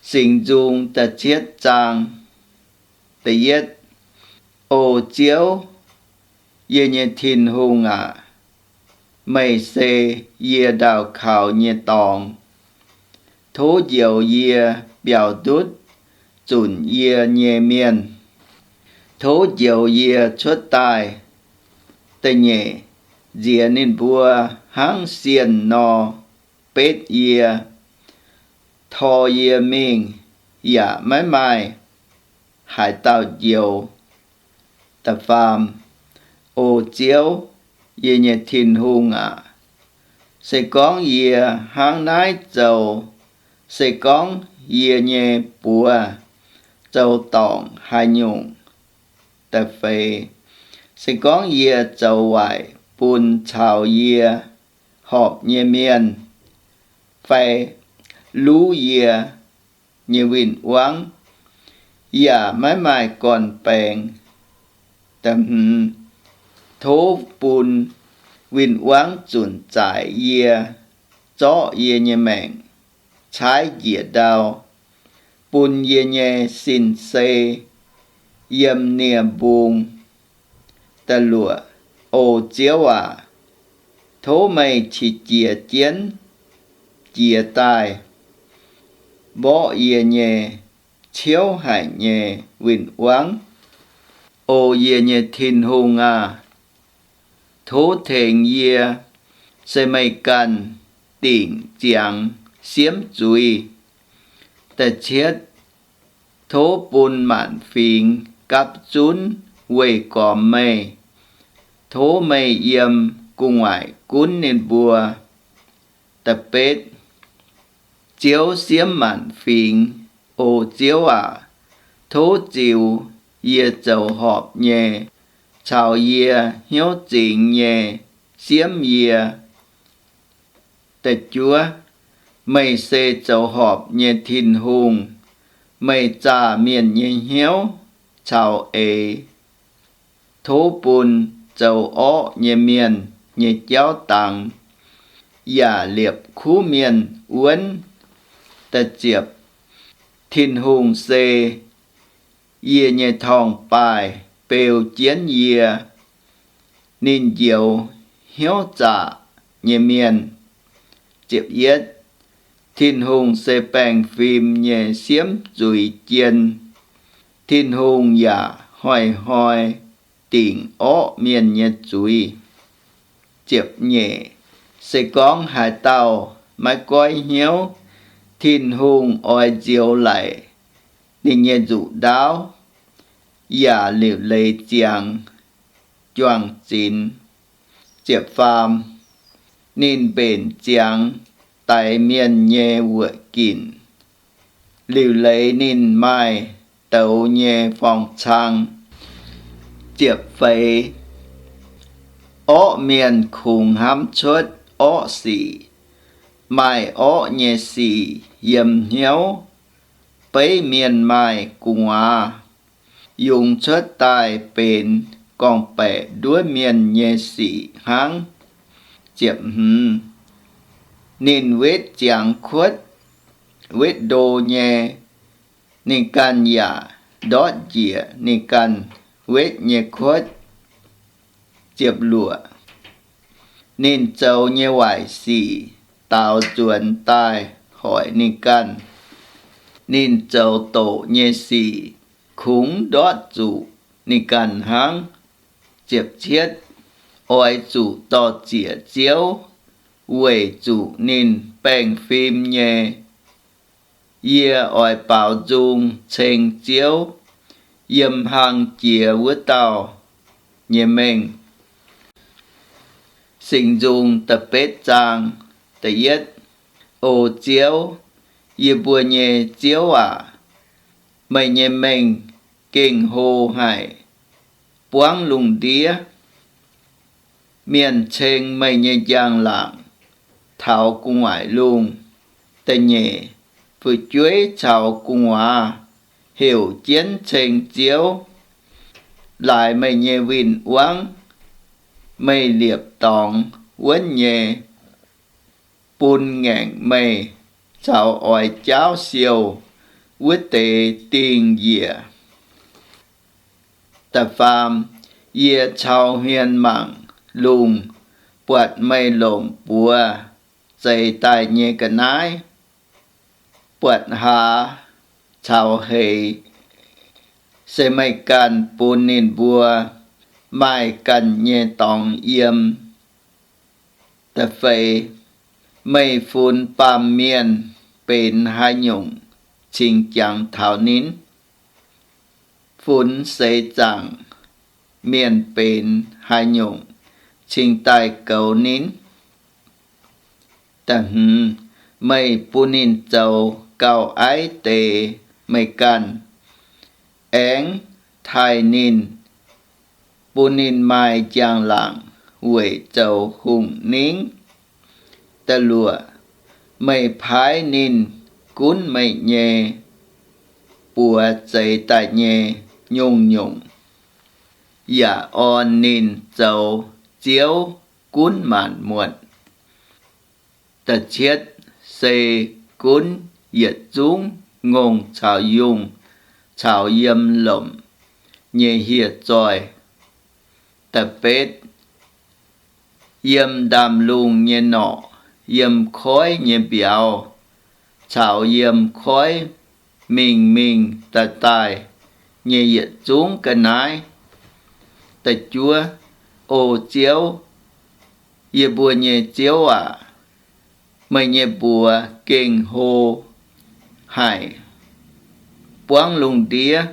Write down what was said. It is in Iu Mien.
Singx Nzung da'cietv zaang, da'yietv. O Ziouv, yie nyei Tin-Hungh aac, meih se yie ndaauh kaux nyei dorngx. Tov njoux yie biaux ndutv zunc yie nyei mienh. Tov njoux yie cuotv daaih. Da'nyeic. Nziex ninh mbuo hnangv sienh nor betv yie, tor yie mingh, yaac maiv maaih haaix dauh njoux. Da'faam. O Ziouv, yie nyei Tin-Hungh aac, se gorngv yie hnangv naaiv zoux, se gorngv yie nyei buoz zoux dorngc haaix nyungc. Da'feix. Se gorngv yie zoux waaic bun caux yie horpc nyei mienh, fai luv yie nyei win-wangv, yaac maiv maaih gorn-baengx. Da'hmz. Tov bun win-wangv zunc zaaic yie, zorqv yie nyei maengc caaiv njiec ndau, bun yie nyei sin-sei yiem nie-mbung. Da'luoqc. O Ziouv aac, tov meih qiex jiez jienv jiez daaih, mborqv yie nyei ciouv haic nyei win-wangv. O yie nyei Tin-Hungh aah! Tov tengx yie, se meih ganh dingc ziangx siemv zuiz. Da'cietv. Tov bun maanc fingx gapv zunv weih gormx meih. Tov meih yiem gu'nguaaic gunv ninh mbuo. Da'betv. Ziouv siemv maanc fingx. O Ziouv aac, tov ziux yie zoux horpc nyei, caux yie hnyouv zingx nyei siemv yie. Da'juov. Meih se zoux horpc nyei Tin-Hungh. Meih zaah mienh nyei hnyouv caux eix. Tov bun zoux orqv nyei mienh nyei jauv dangx, yaac liepc kuv mienh wuonv. Da'ziepc. Tin-Hungh se yie nyei torngv-baaih beu jienv yie. Ninh njoux hnyouv zaqc nyei mienh. Ziepc yietv. Tin-Hungh se baengh fim nyei siemv zuiz jien. Tin-Hungh yaac hnoi-hnoi dingc orqv mienh nyei zuiz. Ziepc nyeic. Se gorngv haaix dauh maiv goiv hnyouv, Tin-Hungh oix nzioux laic ninh nyei nzuqc ndaauv, yaac liuc leiz ziangx juang-zinx. Ziepc faam. Ninh mbenc ziangx daix mienh nyei wuoqc ginc, liuc leiz ninh maaih douz nyei forng-cang. Ziepc feix. Orqv mienh kungx hnamv cuotv orqv sic, maaih orqv nyei sic yiem hnyouv. Beiv mienh maaih gu'nguaaz, yungz cuotv daaih benx gorngv-baeqc nduov mienh nyei sic hnangv. Ziepc hmz. Ninh wetv ziangx kuotv, wetv ndo nyei, ninh ganh yaac ndortv njiec ninh ganh wetv nyei kuotv. Ziepc luoqc. Ninh zoux nyei waaic sic daaux nzuonx daaih hoic ninh ganh. Ninh zoux doqc nyei sic kungx ndortv zuqc ninh ganh hnangv. Ziepc cietv. Oix zuqc dor-ziec Ziouv, weic zuqc ninh baengh fim nyei. Yie oix baaux nzung ceng Ziouv, yiem hlang jiex wuov dauh nyei mengh. Singx Nzung da'betv zaang, da'yietv. O Ziouv, yie mbuo nyei Ziouv aac, meih nyei mengh gengh hlo haic, buangv lungh ndiev. Mienh ceng meih nyei njang-laangc taux gu'nguaaic lungh. Da'nyeic. Fu'jueiv caux gu'nguaaz heuc jienv ceng Ziouv, laaix meih nyei win-wangv. Meih liepc dorngx wuonv nyei, bun ngaengc meih caux oix jaauv siouh. wuov deix dingh njiec. Da'faam, yie caux hmien mangc lungh, buatc meih lomc buoz zeix daaih nyei ga'naaiv, buatc hlaax caux heix, se meih ganh bun ninh mbuo maaih ganh nyei dorngx yiem. Da'feix, meih funx baamh mienh benx haaix nyungc cingx jangx taux ninh? Funx seix zaangc mienh benx haaix nyungc cingx daaih goux ninh? Da'hmz, meih bun ninh zoux gauh aiv deix meih ganh, aengx taaih ninh, bun ninh maaih njang-laangc weic zoux hungh ningv. Da'luoqc, meih paaiv ninh gunv meih nyei buoz zeix daaih nyei nyungc-nyungc, yaac orn ninh zoux ziouv gunv maanc muotc. Da'cietv, se gunv yietc zungv ngongh caux yungh caux yiem lomc nyei hieh zoih. Da'betv, yiem ndaamv-lungh nyei norqc, yiem koiv nyei mbiauz, caux yiem koiv mingh mingh daaih daaih nyei yietc zungv ga'naaiv. Da'juov, O Ziouv, yie mbuo nyei Ziouv aac, meih nyei mbuox gengh hlo haic, buangv lungh ndiev